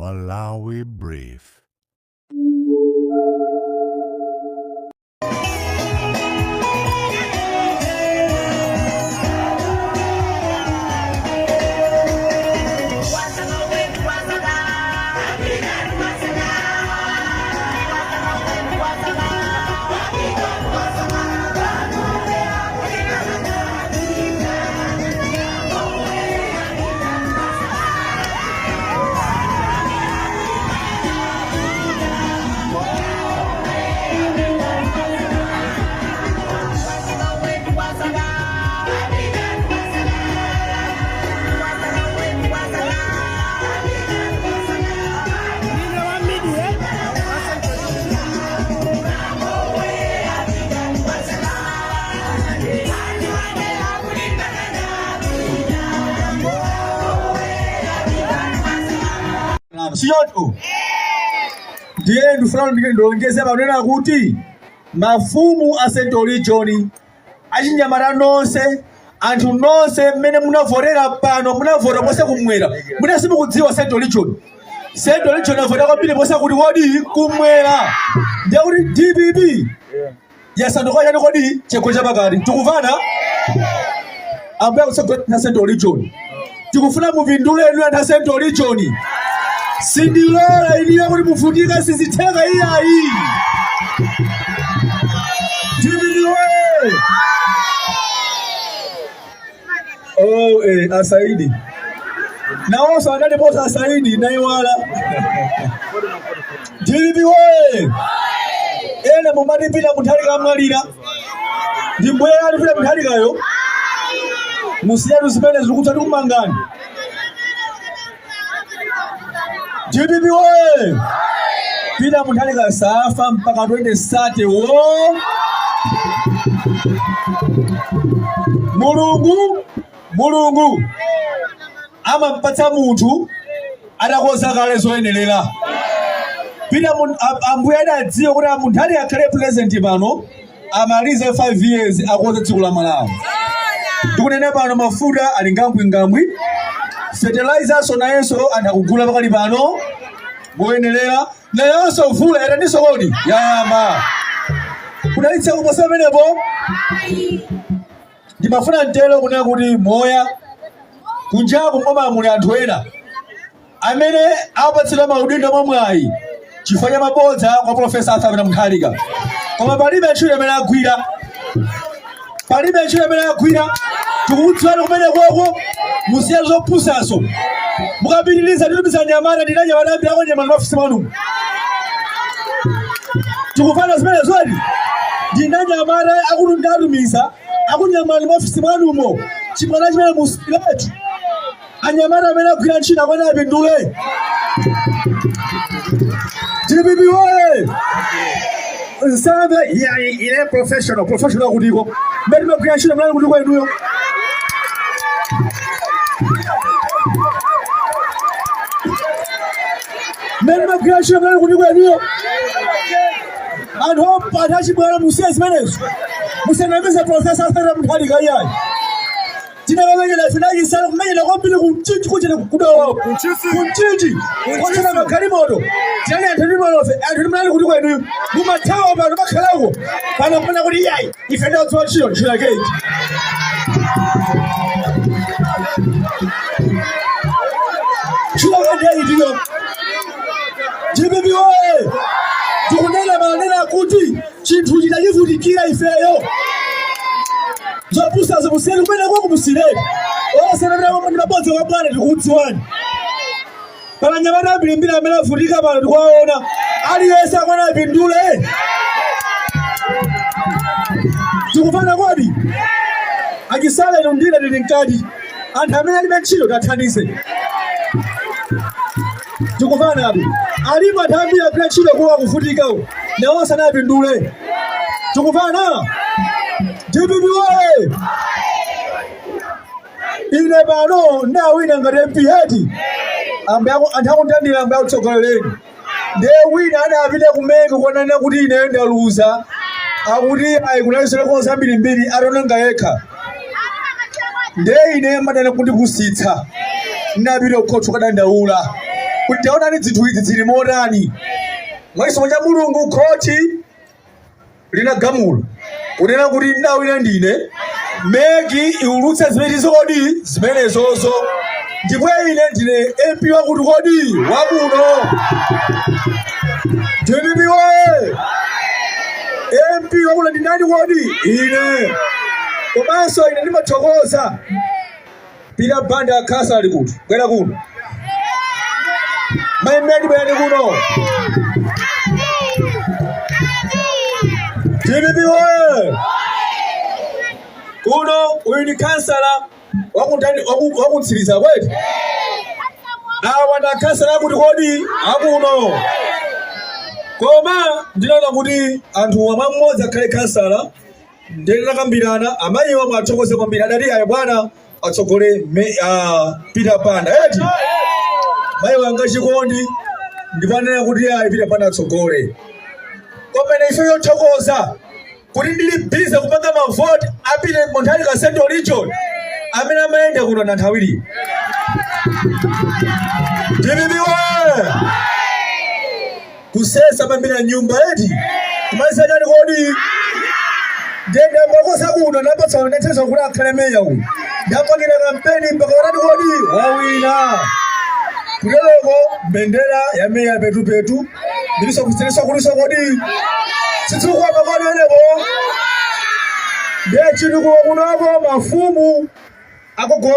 Malawi Brief. Sichoncho? Ndiye ndifuna ndilonjeze panena kuti mafumu a Central Region, achinyamata nonse, anthu nonse mmene munavotera pano, munavota pose kumwera. Mwina simukudziwa Central Region. Central Region avota kwambiri pose kuti kodi kumwera. Ndiye kuti DPP yasanduka chani kodi? Chigawo chapakati. Tikuvana? Ambuye akutsogolera Central Region. Tikufuna mupindule inu anthu a Central Region. Sindilola iniyo kuti muvutike, sizitheka iyayi. DPP woye! Oh, asaidi nawonso analiposa asaidi naiwala. DPP woye! Ena mumati Peter Mutharika amwalira, ndi mbwera ali Peter Mutharikayo. Musiyatu zimene zikutsa tikumangani. DPP woye! Peter Mutharika safa mpaka 2030 wo. Mulungu amampatsa munthu atakonza kale zoyenerera. Peter Ambuye adadziwa kuti Mutharika akhale president pano, amalize 5 years, akonze dziko la Malawi. Ndikunena pano mafuta ali ngambwingambwi, fertilizerso nayenso anthu akugula pakali pano moyenerera, nayonso mvula yataninso kodi yayamba kudalitsa kuposa pamenepo. Ndimafuna mtero kunena kuti moya kunjaku mboma muli anthu ena amene apatsidwa maudindo mwamwayi chifukwa cha mabodza kwa Profesa Arthur Peter Mutharika, koma palibe ntchito imene agwira, palibe ntchito imene agwira. Tikukudziwani kumene koko, musiye zopusazo. Mukapitiriza titumiza anyamata, ndina anyamata ambiri akunyamula maofisi mwanu. Tikufana zimene zoti ndina anyamata akuti ndatumiza akunyamulani maofisi mwanumo, chibwana chimene musiletu. Anyamata amene agwira ntchito akwana apindule. DPP woye! Nsamve ine professional, professional kutiko mmene timagwira ntchito mnali kutiko inuyo? Mmene timagwira ntchito mnali kutiko inuyo? Anthu anthu achibwana, musiye zimenezo, musanamize Profesa Arthur Mutharika iyayi. Tinakamenyera ife nachisala kumenyera kwambiri kumchinji kuchene kudowa kumchinji kochena magalimoto. Tinali anthu ndimalofe anthu ndimali kuti kwenuyo mumathawa pano makhalako pano mpana kuti iyayi ife ndadziwa ntchito, ntchito yake iti? Ntchito yake itiyo? DPP woye! Tikunena manena kuti chinthu chitachivutikira ifeyo, zopusazo musiyeni kumene kwako, musiyeni onse amene ndi mabodza kwa bwana. Tikukudziwani pala anyamata ambirimbiri amene avutika pano, tikuwaona. Aliyense akwana apindule. Tikufana kodi achisale inu ndine tili mkati, anthu amene alibe ntchito tathandize. Tikufana apo alipo anthu ambiri agwira ntchito kuwa kuvutika nawonso anapindule. Tikufana? DPP woye! Ine pano ndawina ngati MP eti, anthu akundandira, ambuye akutsogolereni. Ndiye wina adapita ku MEC kukanena kuti ine ndaluza, akuti ayi, kunalisoleko zambirimbiri atonanga yekha. Ndiye ine madana kundipusitsa, ndinapita kukhotho kadandaula. Kuti taonani zinthu izi zili motani. Mwachisomo cha Mulungu, khoti linagamula kunena kuti ndawina ndine, MEC iulutse zimenezo kodi zimenezozo, ndipo ine ndine MP wakuti kodi wakuno. DPP woye! MP wakuno ndi ndani kodi? Ine. Komanso ine ndimathokoza Peter Banda. Akhasa ali kuti? Bwera kuno. Maimedi, bwerani kuno. DPP woye! Kuno uyu ndi kansala wakundani, wakutsiriza kweti. Awa ndi akhansala akuti kodi akuno. Koma ndinaona kuti anthu amwe mmodzi akhale kansala, nditakambirana amayiwa, mwathokoze kwambiri, adati ayi bwana, atsogole Peter Banda eti. Mayi wanga chikondi, ndipo anena kuti ayi, Peter Banda atsogole. Komene ife yothokoza kuti ndili busy kupanga mavoti a Peter Mutharika Central Region, amene amayenda kuno na nthawiri. DPP woye! Kusesa mambira nyumba eti, kumaliza chani kodi? Ndendambakosa kuno, ndapatsa ndathetsa kuti akhale meya uyu, ndapangira kampeni mpaka watati kodi wawina. Kuteroko mbendera ya meya petupetu ndiliso kusiriswa kuliso kodi sitsukwama kodi enepo. Ndiye chitukuko kunoko, mafumu agogo